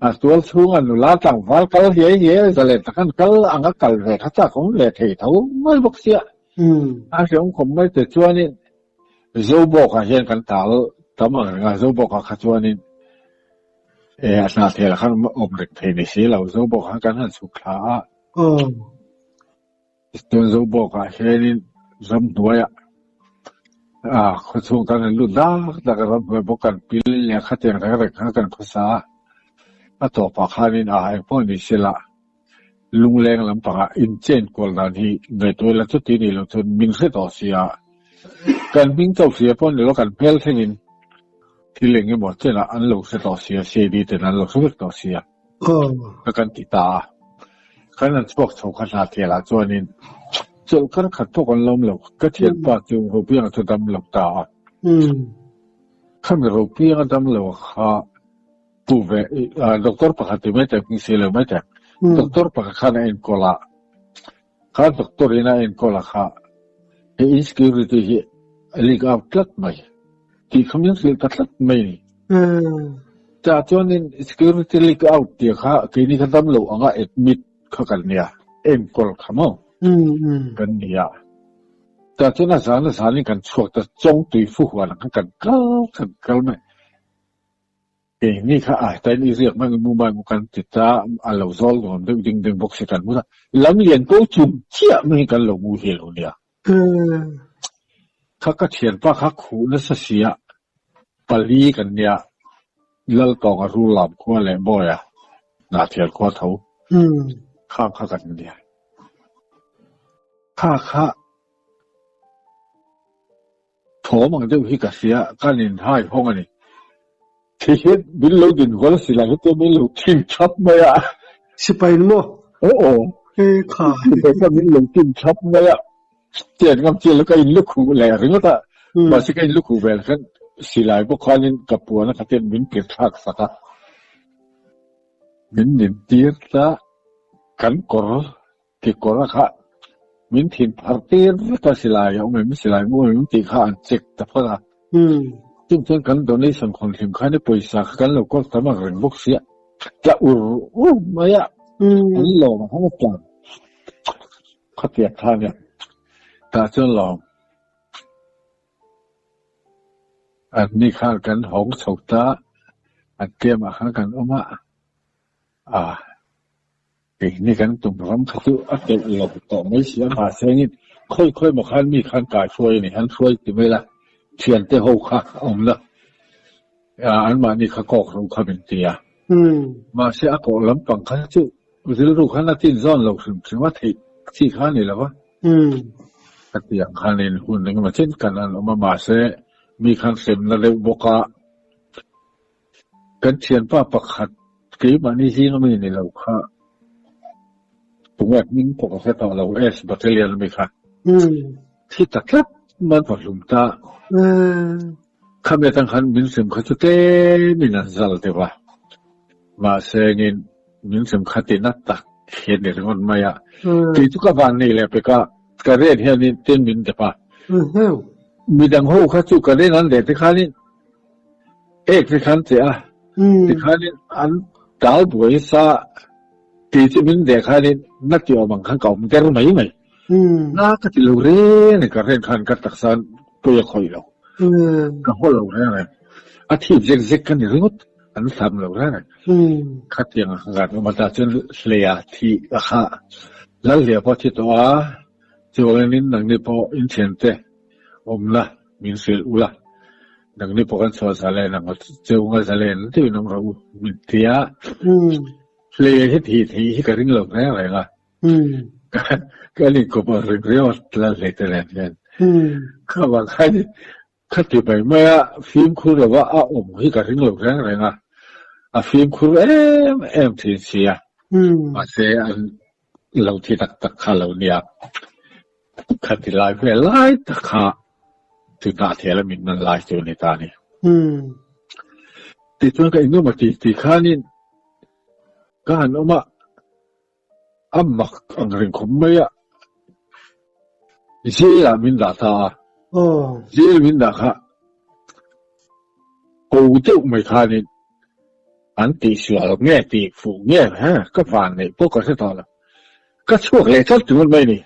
A tual chhunga nula tlangval kal hiai hiai zalen tak an kal anga kal ve kha chak awm ve thei tho mai bawk sia. A hreawm khawp mai te chuanin Zobawkah hian kan tal tam ang reng a, Zobawkah kha chuanin E a hna thel khan awm reng thei ni si lo, Zobawk khan kan han chhuk thla a. Chuan Zobawkah hianin ramhnuaiah ah khawchhung kan han lut dak dak a, ramhnuai bawk kan pil leh khatiang reng reng khan kan khawsa a. A tawpah khanin ah engpawh ni sela lungleng lampangah inchen kual dan hi ngaihtuah ila chuti ni lo chuan min hre tawh si a. Kan hming chauh hria pawh ni lo kan hmel thlengin Thil eng emaw chenah an lo hre tawh sia, CID ten an lo hre vek tawh sia. Ka kan ti ta a. Kan han chhuak chho kha hna thialah chuanin chawlh kar khat pawh kan lawm lo. Ka thianpa chu Ropianga chu dam lo ta a. Khami Ropianga dam lo kha pu ve, doctor pakhat ti mai teh, hming si lo mai teh. Doctor pakhat khan a enkawl a. Kha doctor in a enkawl a kha he insecurity hi a leak out tlat mai tih kha min hrilh ta tlat mai ni. Chah chuanin security leak out tih kha keini kha dam loh anga admit kha kan nia, enkawl kha maw kan nia. Chah chuan a zan a zanin kan chhuak ta chawngtui fuhuan ang khan kan kal kan kal mai. Keini kha a tain i riak mai mu mai mu kan ti ta, a lo zawl nuam deuh ding ding bawk si kan mu ta. Lam lian ko chung chiah mai hi kan lo mu hi lo nia. Kha ka thianpa kha khuh nasa sia, pali kan nia, Laltawnga Rullam khua leh Bawia Hnahthial khua tho khang kha kan nia. Kha kha Thawm ang deuh hi ka hria, kan inhai hawng a ni. Thi hian min lo din hual si lai hetiang min lo thin thap mai a. Sipai in maw? Aw aw. He kha. Sipai kha min lo tin thap mai a. Chen ngam chian lo ka in lukhuh leh ringawt a. Mahse ka in lukhuh vel khan silai bawk khanin ka puan a khatin min pir thlak sak a. Min nin tir ta kan kawr kekawr a kha. Min thin phar tir vek a silai a awm em, silai mu awm em tih kha an check ta phawt a. Chung chuan kan donation khawn hlim khan i pawisa kha kan lo kawl tam ang reng bawk sia, tla ur ur mai a, an lawm ang hawng a tlan khatiang kha ania, tah chuan lawm. An ni khan kan hawng chho ta, an camp ah khan kan awm a, ah. Keini kan tum ram kha chu a telh lo tawh mai si a, mahse engin khawi khawi maw khan mi khan kai hruai a ni, han hruai ti mai la, thiante ho kha a awm la, anmahni kha kawk ro kha min ti a. Mahse a kawh lampang kha chu rilru khan a tin zawn lo hrim hrim a, theih chi kha a ni lo va. Ka ti ang khanin hun engemaw chen kan an awm a, mahse mi khan hremna deuh bawk a. Kan thianpa pakhat keimahni zing ami ni lo kha tunge hming pawh ka hre tawh lo S Battalion ami kha thi ta tlat man va hlum ta. Khami atang khan min hrem kha chu tlemin an zal deuh a, mahse engin min hrem kha ti na tak hi a ni ringawt mai a. Kei chu ka van nei leh pek a, ka ren hianin tin min dep a. Midang ho kha chu ka ren an leh te khanin Ek te khan che a, tikhanin an tal buai sa kei chu min deh khanin na ti awm ang khan ka awm der mai mai. Na ka ti lo reng reng ka ren khan ka taksa pawi a khawih lo. Ka haw lo reng reng. A thip zek zek ka ni ringawt an hlam lo reng reng. Khatiang a kan awm a tah chuan hleia thi a kha Lalhliah pawh a thi tawh a, chuangin nangni pawh inthiante awmna Min hrilh ula, nangni pawh kan chhuah zalen ang a, cheu nga zalen deuhin awm rawh u, min ti a. Hlei hi thih theih hi ka ring lo reng reng a. Kan inkawp ang reng riau a la hlei te nen hian. Kha vang khan kha ti mai mai a, fimkhur lova a awm hi ka ring lo reng reng a. A fimkhur em em thin si a. Mahse an lo thi tak tak kha lo nia. Khati lai vel lai tak kha tunah thel a min man lai chu a ni ta a ni. Tichuan ka inawm a ti ti khanin ka han awm a, a mak ang reng khawp mai a, jail ah min dah ta a, jail min dah kha ko deuh mai khanin an tihsual nge tih fuh nge ha ka van neih pawh ka hre tawh lo. Ka chhuak leh tlat ringawt mai ni.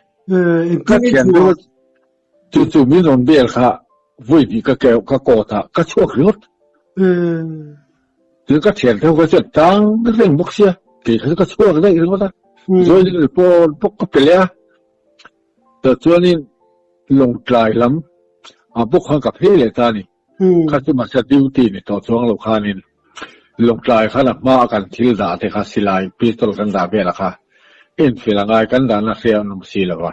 Ka thian deuh a chu chu min rawn bel kha vawi hnih ka keuh ka kawt a ka chhuak ringawt. Chuan ka thian deuh kha chuan tang reng bawk sia kei kha chu ka chhuak daih ringawt a. Joining report bawk ka pe leh a. Tah chuanin Lawngtlai lam ah bawk khan ka phei leh ta a ni. Kha chu mahse duty ni tawh chuang lo khanin Lawngtlai khan a hma a kan thil dah te kha silai pistol kan dah vel a kha enfel a ngai kan dahna hria an awm si lo va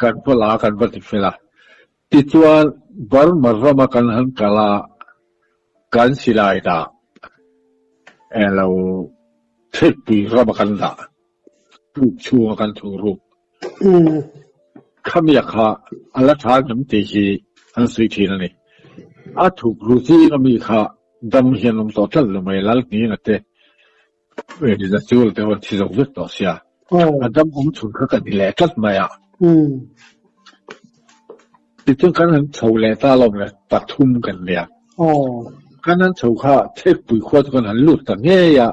kan va la kan va ti fel a tichuan Burma rama kan han kal a kan silai dah elo Thekpui rama kan dah puk chhunga kan thu ruk Khamiah kha a la tha ngam tih hi an sawi thin a ni. A thuk ru zing a mi kha dam hian awm tawh tlat lo mai, Lalhninga te Zachul te pawh an thi zo vek tawh sia. A dam awm chhun kha ka ni leh tlat mai a. Tichuan kan han chho leh ta alawm le, pathum kan nia. Kan han chho kha Thekpui khua chu kan han lut ta ngei a.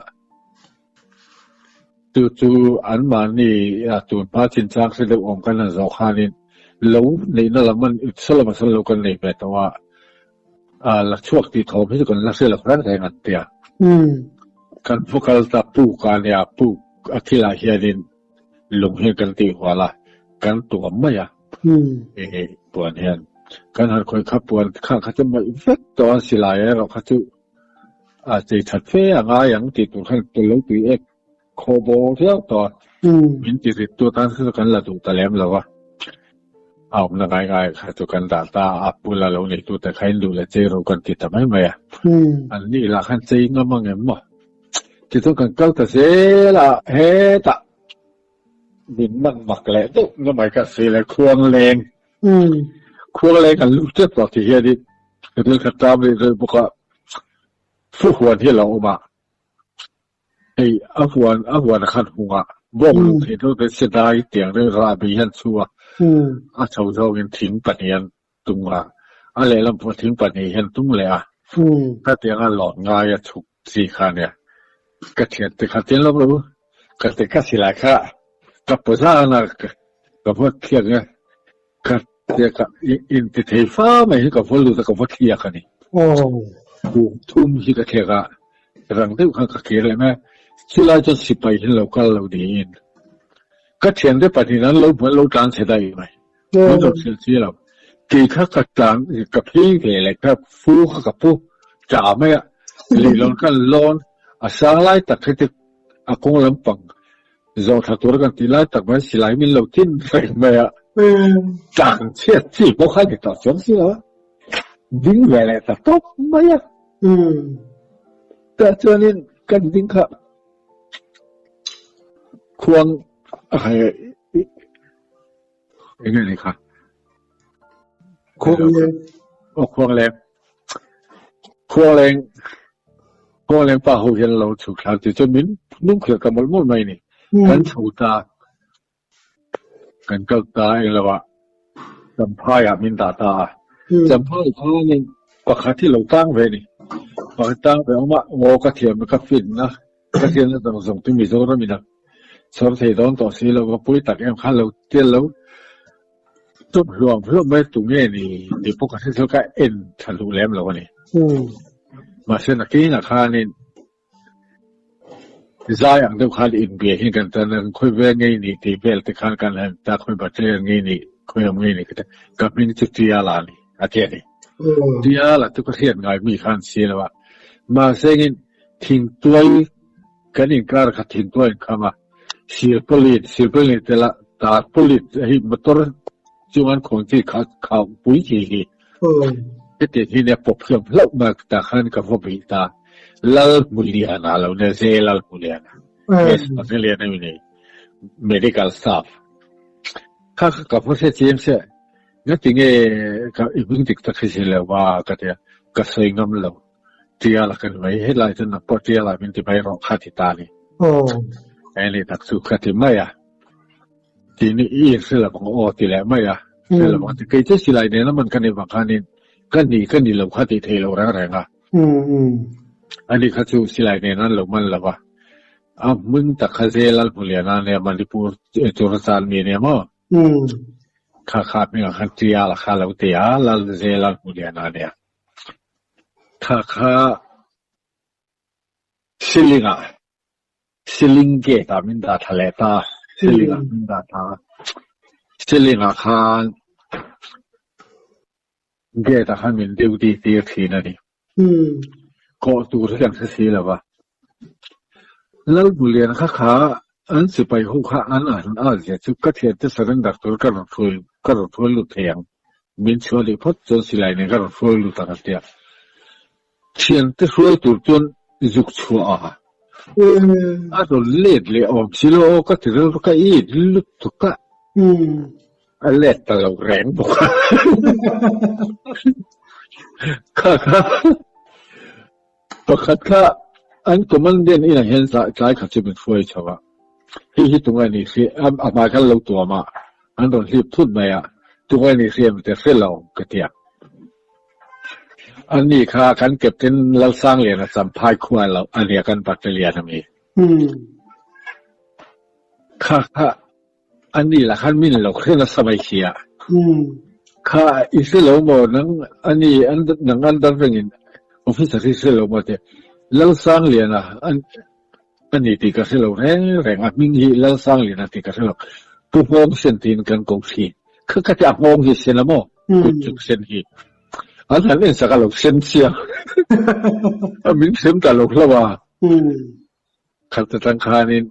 Chu chu anmahni tun hma chinchang hre deuh awm kan han zawh khanin lo neihna lam an saw lam a saw lo kan nei ve tawh a, la chhuak tih thawm hi chu kan la hre lo reng reng an tia. Kan va kal ta puk a nia, puk a thilah hianin lung hian kan tih hual a, kan tuam mai a puan hian. Kan han khawih kha puan kha kha chu mawih vek tawh a, silai erawh kha chu A chei that fe a ngai ang tih tur khan ka lo tui ek khaw bawr viau tawh a, min ti rit tu atan kha chu kan la duh ta lem lo a, a awmna ngai ngai kha chu kan dah ta a, a bula lo nei tute kha in duh leh chei ro kan ti ta mai mai a, an nih lah khan chei ngam ang em maw? Tichuan kan kal ta zel a, hetah min man mak leh deuh na mai ka si le khuang leng, khuang leng kan lut tep tawh ti hianin Ril kha ṭam rih rih bawk a, fu huan hi a lo awm a, hei a huan a huan a khan hung a. Bawk luh theih deuh te sedai tiang deuh rahbi hian chhu a, a chho zawngin thing pahnih an tung a, a lehlam pawh thing pahnih hian tung leh a, khatianga lawn ngai a chhuk chi kha nia. Ka thiante kha tian lo lo, ka ti ka silai kha ka paw zan a, ka va thliak a, ka tia ka inti thei fa mai hi ka va lut a, ka va thliak a ni. Kum thum hi ka thliak a, rang deuh khan ka kir leh mai a, chulai chuan sipai hi an lo kal lo niin ka thiante pahnih an lo hmu an lo tlan chhe daih mai. Min rawn hrilh chi lo. Kei kha ka tlan ka phei ve leh kha fu kha ka pu ta mai a, leihlawn khan lawn a sang lai tak hi chu a kawng lampang zawh thla tur kan tih lai tak mai silai min lo tin reng mai a, tlang chhiat chi pawh kha ni tawh chuang si lo a, ding ve leh ta tawp mai a. Tah chuanin kan ding kha khuang a Enge ni kha? Khuangleng. Aw khuangleng. Khuangleng khuangleng pa ho hian lo chhuk thla ti chuan min nung khel ta mawlh mawlh mai ni. Kan chho ta kan kal ta eng lo ah Champhai ah min dah ta a. Champhai khanin pakhat hi lo tang ve ni. Pakhat tang ve awm a ngaw ka thiam ka fin na Ka hriatna dang zawng chu Mizoram in a chhawr thei dawn tawh si lo, ka pui tak em khan lo tel lo tawp hluam hluam mai tu nge ni tih pawh ka hre chu ka en tha duh lem lo a ni. Mahse nakinah khanin zai ang deuh khan inbia hian kan tan a, khawi vel ngei ni tih vel te khan kan han ta, khawi battalion ngei ni, khawi lam ngei ni ka ti, ka hming chu Tiala a ni a ti a ni. Tiala chu ka hriat ngai mi khan si lo a, mahse engin Thingtuai kan inkar kha thingtuai an kham a, silpauline, silpauline te lah tarpaulin hei motor chung an khawn chi kha khauh pui chi hi hetiang hi nia pawp hlawm hlauh mai tah khan ka va bih ta Lalhmuliana lo nia J Lalhmuliana S Pavilion a mi nei medical staff kha kha ka va hre chiang sia ngatinge ka i hming dik tak hi si lo va ka tia ka sawi ngam lo. Tial a kan mai, helai chuan nang pawh tial ah min ti mai rawh kha ti ta ni. Eng ni tak chu ka ti mai a. Ti ni i hre lo ang aw ti leh mai a. Hre lo ang ti kei che silai nen a man ka nih vang khanin ka ni ka ni lo kha ti thei lo reng reng a. Ani kha chu silai nen an lo man lo va. A hmun tak kha zel al hmu lian a nia Manipur Churachandpur mi nia maw. Kha kha hmingah khan tial a kha lo ti a, lal zel al hmu lian a nia. Kha kha ceiling ah ceiling gate ah min dah thla leh ta a, ceiling ah min dah thla a, ceiling ah khan gate ah khan min duty tir thin a ni. Kawh tur hi kan hre si lo va. Lalbulian kha kha an sipai ho kha an an a zia chu ka thiante surrender tur ka rawn hruai ka rawn hruai lut thei ang. Min chhuah leh phawt chuan silai nen ka rawn hruai lut ang a tia. Thiante hruai tur chuan zuk chhuah a a rawn let leh awm si lo aw ka ti rilru ka it lutuk a. A let ta lo reng bawk a. Kha kha pakhat kha an commandant inah hian tlai khat chu min hruai chho a. Hei hi tunge ni hria a hmai khan lo tuam a, an rawn hlip thut mai a, tunge ni hria mi te hre lo ka ti a. Ani kha kan captain Lalsangliana Champhai khua lo a nia kan battalion a mi. Kha kha Ani lah khan min lo hre nasa mai si a. Kha i hre lo maw nang ani nang an dar rengin officer hi hre lo maw tia Lalsangliana ani tih ka hre lo reng reng a hming hi Lalsangliana tih ka hre lo Pu Nghawng Sen tiin kan ko thin. Kha kha tia a nghawng hi sen a maw kut chuk sen hi an han en sak a lo sen chiang a min hrem ta lo hlauh a. Khat atang khanin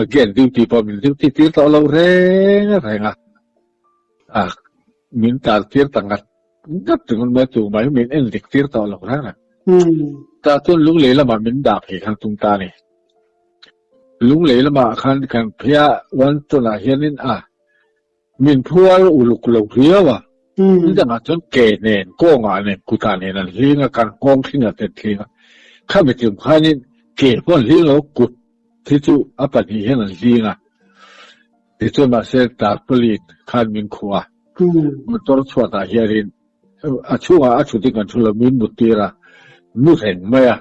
again duty pawh min duty tir tawh lo reng reng a, a min tar tir ta ngat ngat ringawt mai tu mai min en dik tir tawh lo reng reng. Tah chuan Lunglei lamah min dah phei khan tum ta a ni. Lunglei lamah khan kan phei a, one tunah hianin a min phuar uluk lo riau a, nidangah chuan ke nen, kawngah nen, kutah nen an hling a, kan nghawng hling a, tet hling a. Khami tum khanin ke pawh an hling lo, kut. Khi chu a pahnih hian an hling a, tichuan mahse tarpaulin khan min khuh a, motor chhuatah hianin a chhungah a thut in kan thu lo, min mut tir a, mu reng mai a.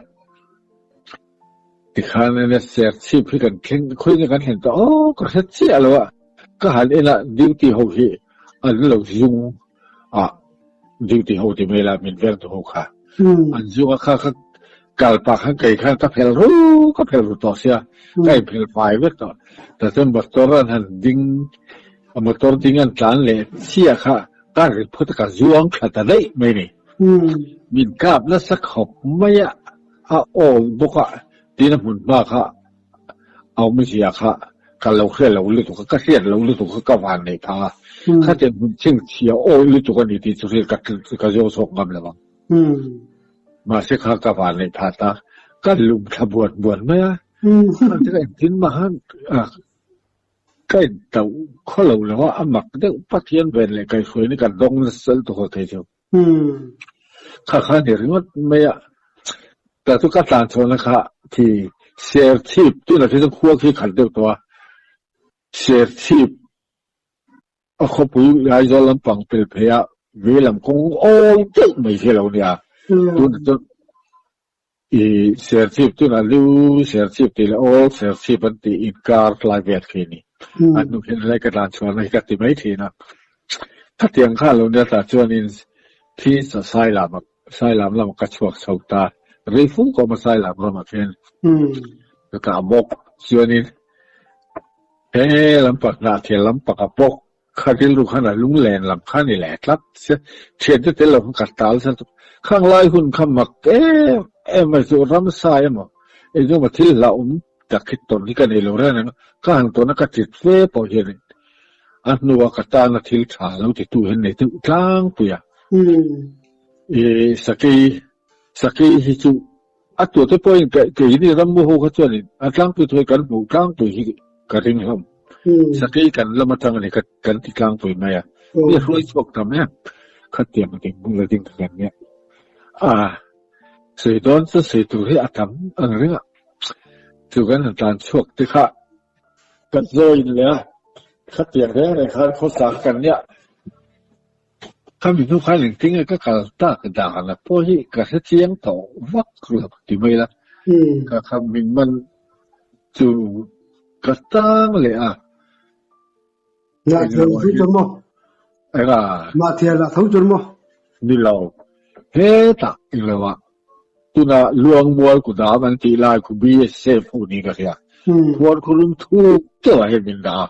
Tikhan enge Serchhip hi kan thleng, khawi nge kan thlen tawh aw ka hre chiah lo a, ka han en a duty ho hi an lo zung a, duty ho ti mai la min veng tu ho kha an zung a kha kha kal pah khan kei khan ka phel ru ka phel ru tawh sia ka in phel fai vek tawh tah chuan motor an han ding a motor ding an tlan leh chiah kha ka ri phut a ka zuang thla ta daih mai ni min kap nasa khawp mai a. A awl bawk a, tin a hmun hma kha a awmzia kha ka lo hre lo lutuk a, ka hriat lo lutuk kha ka van nei phang a, khatiang hmun chhingchhia awl lutuk a ni tih chu hriat ka ka zawng chhuak ngam lo ang. Mahse kha ka van nei phah ta, ka lum thla buan buan mai a, mahse engtin mah khan ka intauh khaw lo lo a, a mak deuh Pathian ven leh kaihhruaina ka dawng nasa lutuk a kei chu. Kha kha ni ringawt mai a, tah chu ka tlan chhuahna kha khi Serchhip tunah khi chuan khua khi khat deuh tawh a, Serchhip a khawpui Aizawl lampang pel phei a vei lam kawng awl deuh mai hi a lo nia, tunah chuan i Serchhip tunah Lu Serchhip tih leh Old Serchhip an tih inkar tlai vel khi a ni. A hnu hian helai ka tlan chhuahna hi ka ti mai thin a. Khatiang kha lo nia tah chuanin thi Sailam Sailam lamah ka chhuak chho ta. Rei fung ka awm a Sailam ramah khian ka kah bawk. Chuanin he lampang hnahthel lampang a bawk Kha rilru khan a lunglen lam kha ni leh tlat se, thiante tel lo khan ka tal sa tuk. Khang lai hun kha mak em em mai chu ramsa emaw engemaw thil hlauhawm tak hi tawn hi ka nei lo reng reng a, ka han tawn a ka tit fe pawh hianin a hnua ka tana thil tha lo titu hian nei deuh tlangpui a. I sakei sakei hi chu a tuahte pawhin keini rammu ho kha chuanin a tlangpui thu hi kan hmuh tlangpui hi ka ring hlawm. Sakei kan lam atang a ni kan ti tlangpui mai a. Mi a hruai chhuak tam em? Khatiang a ding bula ding kha kan nia. A sawi dawn chu sawi tur hi a tam ang ring a. Chu kan han tlan chhuak te kha ka join leh a. Khatiang reng reng khan khawsa kan nia. Khami hnu khan engtin nge ka kal tak dan a pawh hi ka hre chiang tawh vak lo ti mai la, ka kha min man chu ka tang leh a. Mahtial tho chuan maw? Enga? Mahtial ah tho chuan maw? Ni lo, hetah englo ah tuna Luangmual kudam an tih lai khu BSF ho niin ka hria, khuan khulum thuk deuh ah hian min dah a.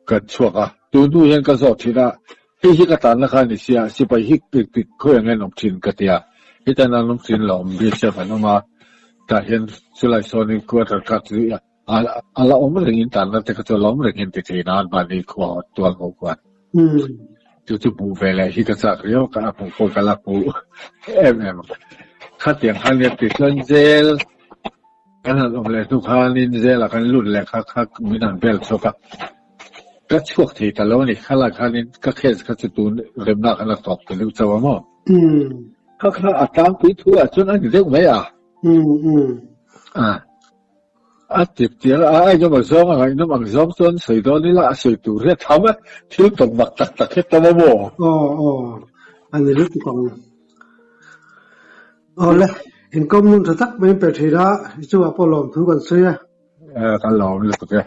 Kan chhuak a, tun hnu hian ka zawh thin a, hei hi ka tanna kha a ni sia, sipai hi pik pik khawi ang en awm thin ka ti a, hetan an awm thin lo awm BSF an awm a, tah hian chulai sawnin quarter kha chu a la awm rengin tanna te kha chu a la awm rengin ti thin a, anmahni khua tual ho khuan. Chu chu hmuh ve leh hi ka chak riau ka a hmuh pawh ka la hmu em em. Khatiang khan nia tichuan zel Kan han awm leh hnu khanin zelah kan lut leh kha kha min han bel chhuak a, ka chhuak thei ta lo a ni. Khalai khanin ka case kha chu tun remna khan a tawp ta deuh chauh a maw? Kha kha a tlangpui thu ah chuan a ni deuh mai a. A a tip tir a, a engemaw zawng a ngaihnawm ang zawng chuan sawi dawn ila a sawi tur hi a tham a, thil tawp mak tak tak hi tam a maw? Aw aw, a ni lutuk ang. Awle, inkawm nun tha tak mai in pe thin a, i chungah pawh lawmthu kan sawi a. Ka lawm lutuk e.